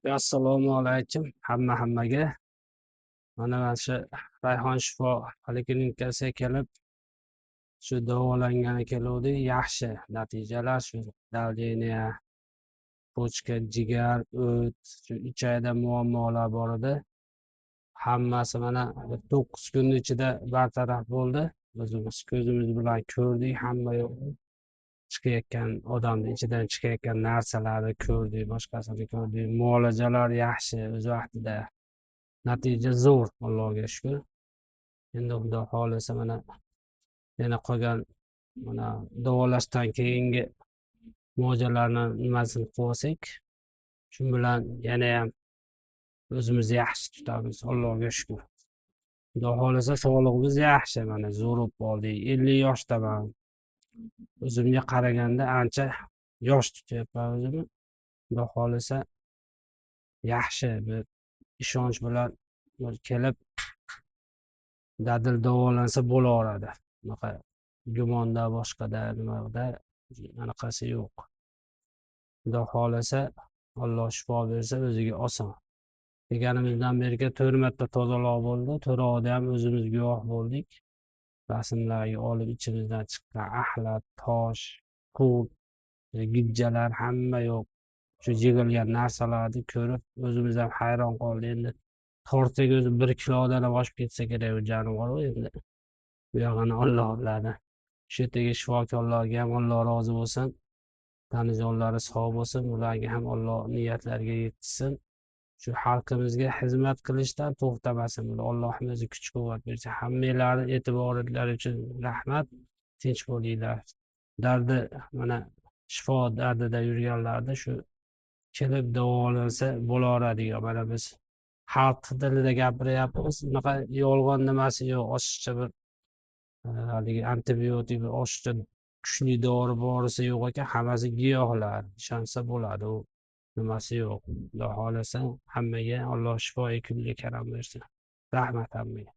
Assalomu alaykum hammaga. Mana shu Rayhon shifo poliklinikasiga kelib, shu davolangani keluvdik. Yaxshi natijalar, shu давление, почка, jigar, o't, shu ichakda muammolar bor edi. Hammasi mana 9 kunni ichida bartaraf bo'ldi. O'zimiz ko'zimiz bilan ko'rdik, hamma yo'q chiqayotgan odamni ichidan chiqayotgan narsalarni ko'rdik, boshqasini ko'rdik. Muolajalar yaxshi, o'z vaqtida. Natija zo'r, Allohga shukur. Endi Xudo xohlasa, mana yana qolgan mana davolashdan keyingi muolajalarni nimasini qilib olsak, shu bilan yanayam o'zimizni yaxshi tutamiz, Allohga shukur. Xudo xohlasa, sog'lig'imiz yaxshi, mana zo'r bo'lib qoldik. 50 yoshdaman. O'zimga qaraganda ancha yosh tutyapman o'zimni. Xudo xohlasa, yaxshi bir ishonch bilan bir kelib dadil davolansa bo'laveradi. Bunaqa gumonda, boshqada, nimada anaqasi yo'q. Xudo xohlasa, Alloh shifo bersa, o'ziga oson. Kelganimizdan beriga 4 marta tozalov bo'ldi. To'rovida ham o'zimiz guvoh bo'ldik. Rasmlarga olib ichimizdan chiqqan axlat, tosh, qul, gijjalar hamma yo'q. Shu yig'ilgan narsalarni ko'rib o'zimiz ham hayron qoldik. Endi tortsak o'zi 1 kilodan ham oshib ketsa kerak u jonivor endi. Bu yog'ini Alloh biladi. Shu yerdagi shifokorlarga ham Alloh rozi bo'lsin. Tani jonlari sog' bo'lsin, ularga ham Alloh niyatlariga yetkazsin. Shu xalqimizga xizmat qilishdan to'xtamasin. Allohning o'zi kuch quvvat bersin. Hammanglarni e'tiboringiz uchun rahmat. Tinch bo'linglar. Dardi mana shifo dardida yurganlarda shu kelib davolansa bo'laveradigan. Mana biz xalq tilida gapiryapmiz. Unaqa yolg'on nimasi yo'q. Oshiqcha bir haligi antibiotik, bir oshiqcha kuchli dori borisi yo'q ekan, hammasi giyohlar. Ishonsa bo'ladi, u nimasi yo'q. Xudo xohlasa, hammaga Alloh shifoi kulli karam bersin. Rahmat hammaga.